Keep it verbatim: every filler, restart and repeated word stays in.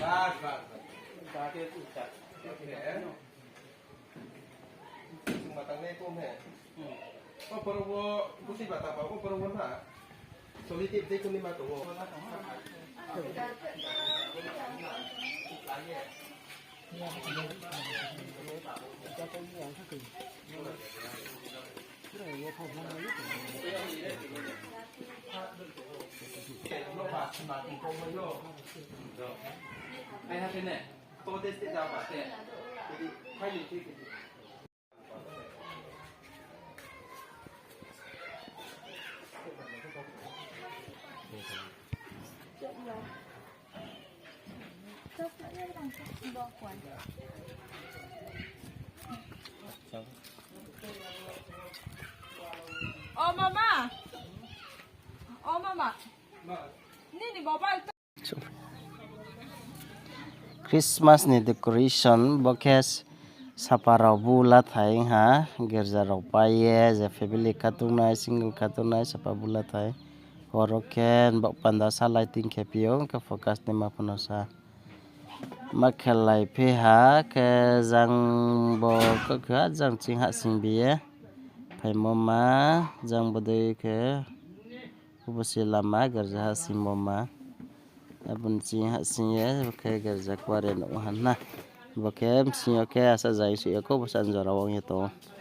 Bas, bas, bas. Oke. Chung matang nai kom he. O poro wo kusi bata ba, o poro wo na. Soli tip je kuni ma tong o. O mama. O mama. Nini mobile. Christmas ni decoration bo khe sapa rao bu lathai ha, girja rao pai ye, je family khatung nai, single khatung nai, sapa bu lathai. Oro khe bak panda sa lighting khe phi ou, khe focus ni ma phano sa. Ma khelai phi ha, khe jang bo khe jang ching ha sing bi ye. Phaimo ma, jang bodei khe. Bo se lama girja ha sing bo ma. Abo ni ching ha sing ye, bo khe girja kuare nuh ha na. Bo khe bsing yo khe asa jai suh ya kho, bo sa jora ong ye tong ou.